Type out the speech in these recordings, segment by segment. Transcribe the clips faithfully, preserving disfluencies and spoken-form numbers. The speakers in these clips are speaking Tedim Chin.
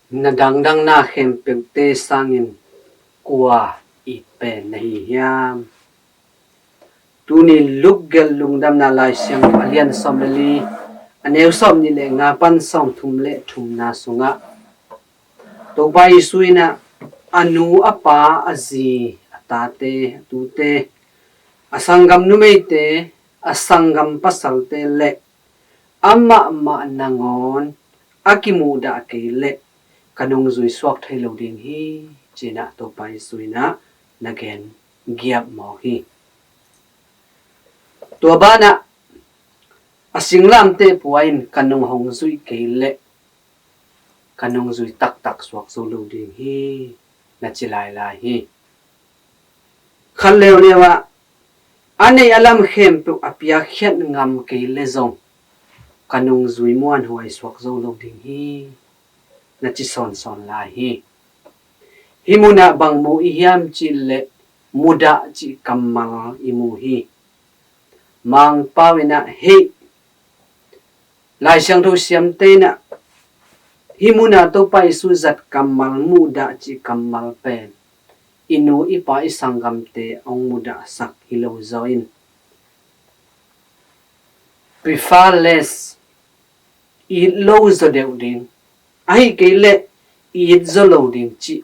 Na dangdang na khempeuhte sangin kua it pen na hi hiam? Tuni Luke gelh lungdamna Lai Siangtho a lian sawm le li, a neu sawm nih le nga pan sawm thum le thumna sungah Topa Jesu in ah a nu, a pa, a zi, a tate, a tute, a sanggam numeite, a sanggam pasalte le amah mah nangawn a kimuhdah kei leh ka nungzui suak thei lo ding hi, ci-in ah Topa Jesu in ah na gen giap mawk hi. Tua banah a singlamteh pua in ka nung hong zuih kei leh ka nungzui taktak suak zo lo ding hi, na ci lailai hi. Khat leuleu ah a neih a lam khempeuh a piakkhiat ngam kei leh zong ka nungzui muanhuai suak zo lo ding hi, na ci sawnsawn lai hi. Hih munah bang mu i hiam cih leh mudah cih kammal i mu hi. Mangpau in ah hih Lai Siangtho siamte in ah hih munah Topa Jesu zat kammal mudah cih kammal pen i nu i pa i sanggamte hong mudahsak hi lo zaw in, prefer less, it lo zaw deuh ding, ahih kei leh it zaw lo ding cih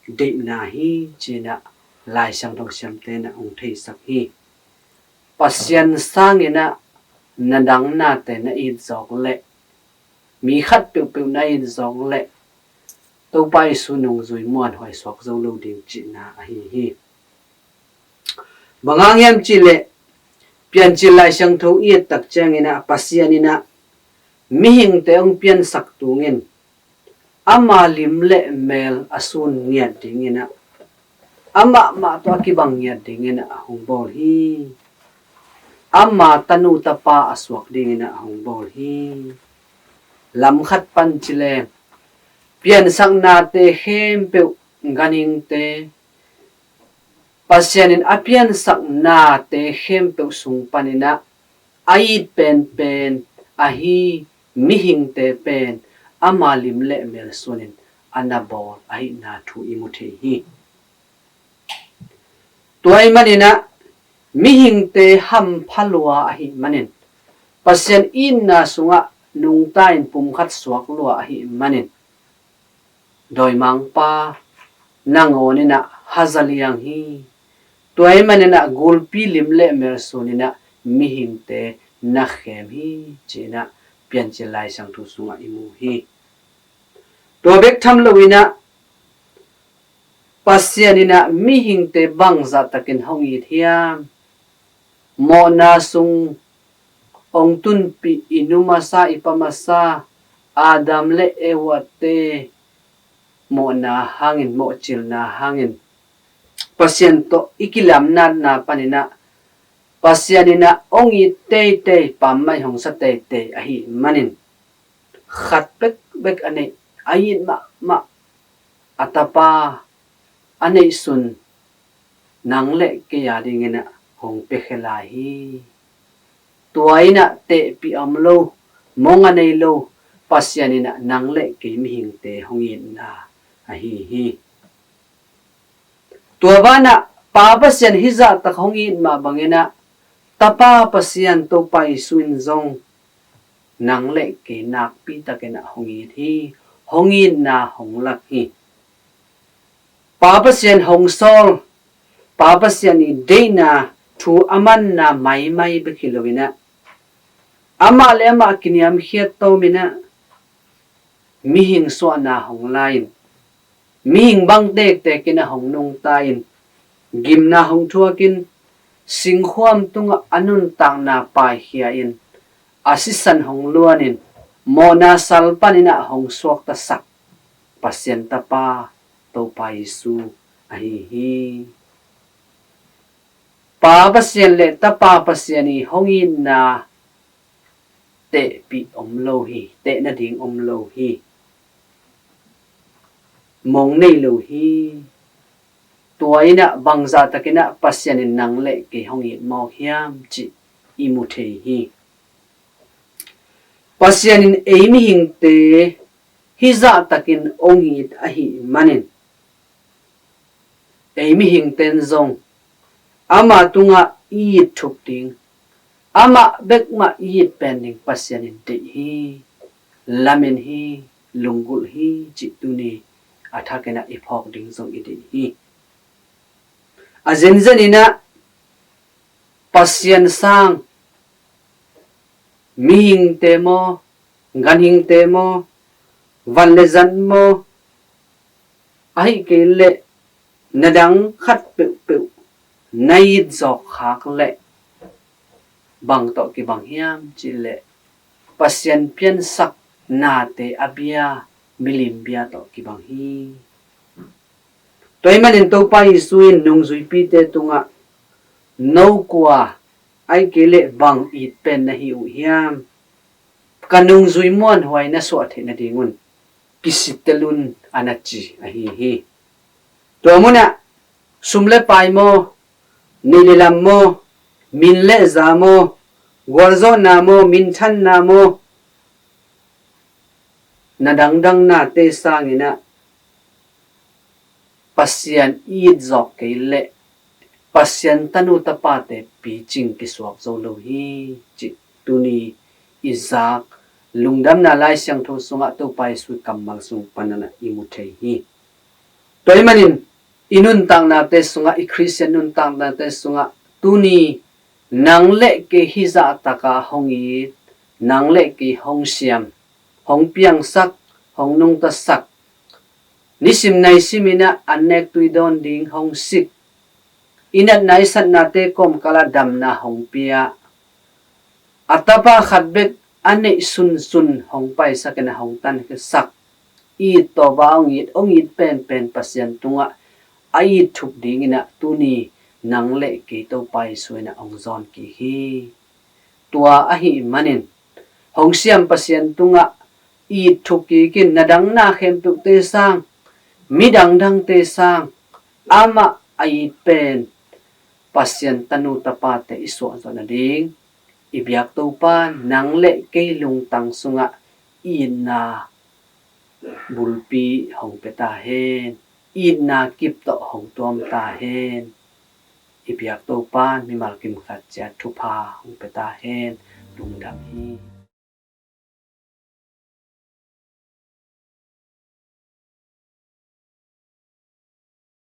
deihna hi, ci-in ah Lai Siangtho siamte in ah hong theisak hi. Pasian sangin ah na dang nate na it zawk leh, mi khat peuhpeuh na it zawk leh Topa Jesu nungzui muanhuai suak zo lo ding cihna ahi hi. Bang hang hiam cih leh Piancil Lai Siangtho i et tak ciangin ah Pasian in ah mihingte hong piansak tungin ama lim le mel a sun ngiat dingin ah, amah mah tawh a kibang ngiat dingin ah hong bawl hi. Ama tanu tapa a suak dingin ah hong bawl hi. Lam khat pan ci leng, piansaknate khempeuh, ganhingte, Pasian in a piansak nate khempeuh sung panin ah a it penpen ahi mihingte pen ama lim le mel sunin a na bawl ahihna thu i mu thei hi. Tua ahih manin ah mihingte hampha lua ahih manin, Pasian itna sungah nungta in pumkhat suak lua ahih manin, dawimangpa nangawn in ah haza liang hi. Tua ahih manin ah gulpi lim le mel sunin ah mihingte na khem hi, ci-in ah Piancil Lai Siangtho sungah i mu hi. Tua bek tham loin ah Pasian in ah mihingte bangzah takin hong it hiam? Mawhna sung hong tunpih i nu masa, i pa masa, Adam le Eva te mawhna hangin, mawhcilna hangin, Pasian tawh i kilamnatna panin ah Pasian in ah hong it teitei, pammaih hong sa teitei ahih manin, khat bekbek a neih, a it mahmah a tapa a neihsun nang le kei a dingin ah hong piakhia lai hi. Tua in ah tehpih a om lo, mong a nei lo Pasian in ah nang le kei mihingte hong itna ahi hi. Tua banah Pa Pasian hih zahtak hong it mah bangin ah Tapa Pasian Topa Jesu in zong nang le kei nakpi takin ah hong it hi. Hong itna hong lak hi. Pa Pasian hong sawl, Pa Pasian i deihna, thu a manna maimai bek hi loin ah, amah le amah kiniamkhiat tawmin ah, mihing suahna hong la-in, mihing bang tektek in ah hong nungta in, gimna hong thuakin, singkhuam tungah a nuntakna paikhia in, a sisan hong luanin, mawhna sal panin ah hong suaktasak Pasian Tapa Topa Jesu ahi hi. Pa Pasian le Tapa Pasian i hong itna tehpih om lo hi, teh nading om lo hi. Mong nei lo hi. Tua in ah bangzah takin ah Pasian in nang le kei hong it mawk hiam cih i mu thei hi. Pasian in ei mihingte hih zahtakin hong it ahih manin, ei mihingten zong ama tungah i it thuk ding, amah bek mah i it pen ding Pasian in deih hi, lamen hi, lunggulh hi cih tuni a thakin ah i phawk ding zong i deih hi. A zenzen in ah Pasian sang mihingte maw, ganhingte maw, van le zan maw, ahih kei leh na dang khat peuhpeuh na it zawk khak leh bang tawh kibang hiam cih leh Pasian piansak nate a bia, milim bia tawh kibang hi. Tua ahih manin Topa Jesu in nungzuipite tungah, no kua, ahih kei leh bang it pen na hi uh hiam? Ka nungzui muanhuai na suah theih nadingun kisitel un, a na ci ahi hi. Tua munah sum le pai maw, neih le lam maw, min le za maw, gualzawhna maw, minthanna maw, na dangdang nate sangin ah Pasian i it zawk kei leh Pasian tanu tapate picing kisuak zo lo hi cih tuni i zak Lungdamna Lai Siangtho sungah Topa Jesu kammal sung panin ah i mu thei hi. Tua ahih manin i nuntaknate sungah, i Khristian nuntaknate sungah tuni nang le kei hih zahtaka hong it, nang le kei hong siam, hong piangsak, hong nungtasak, nisim naisim in ah an nek tui dawn ding hong sik, i natna i satnate kawmkalah damna hong pia, a tapa khat bek a neih sunsun hong paisak in ah hong tansak, i it tawh a hong it, hong it penpen Pasian tungah a it thuk dingin ah tuni nang le kei Topa Jesu in ah hong zawn kik hi. Tua ahih manin hong siam Pasian tungah it thuk kik in, na dang na khempeuhte sang, mi dangdangte sang, amah a it pen Pasian tanu tapate i suah zawh nading i biak Topa nang le kei lungtang sungah itna bulpi hong pia ta hen, itna kip tawh hong tuam ta hen. I biak Topa mimal kim khat ciat thupha hong pia ta hen. Lungdam hi.